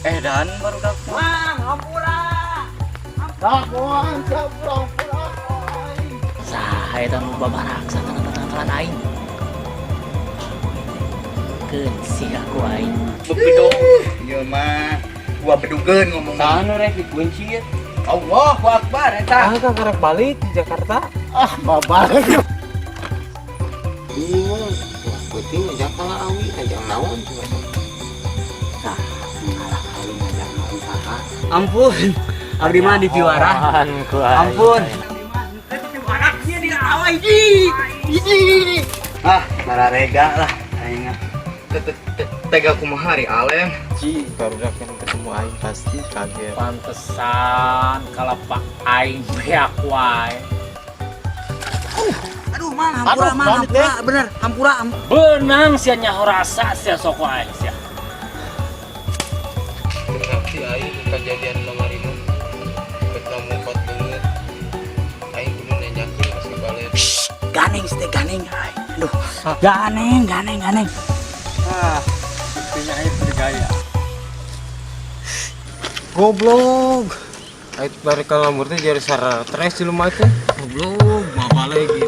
Edan baru. Mang, hampura. Dagoan hampura. Saha eta nu babaraksa kana tatangkalan aing? Keun sia ku aing. Bedog. Ieu mah gua bedugeun ngomong. Saha nu rek dikunci ya? Allahu Akbar eta. Ah, kan karek balik di Jakarta. Ah, babalik. Bingung. Wah, penting ngajak kalah awi, ngajak naon coba. Tah, ngalah kawin ngajak naon saha? Ampun. Abdi mah dipiwarah. Ku aing. Ampun. Ah, mararega lah aing mah. Tega kumaha ari aleng. Ji, baru yang ketemu aing pasti kaget. Pantesan kalau pak aing beak wae. Aduh, Mang, hampura, Mang, hampura, bener, hampura. Beunang sia nyaho rasa sia sok aing sia. Berarti aing kejadian kamari mah. Bet ngomong banget. Aing kudu nanyakeun ka si Balet. Ganeng, teh ganeng. Ay, aduh, ganeng, ganeng, ganeng. Ah, buktinya aing bergaya. Goblok. Aing bari ka lembur teh jadi stres di rumah teh. Goblok, bapak lagi.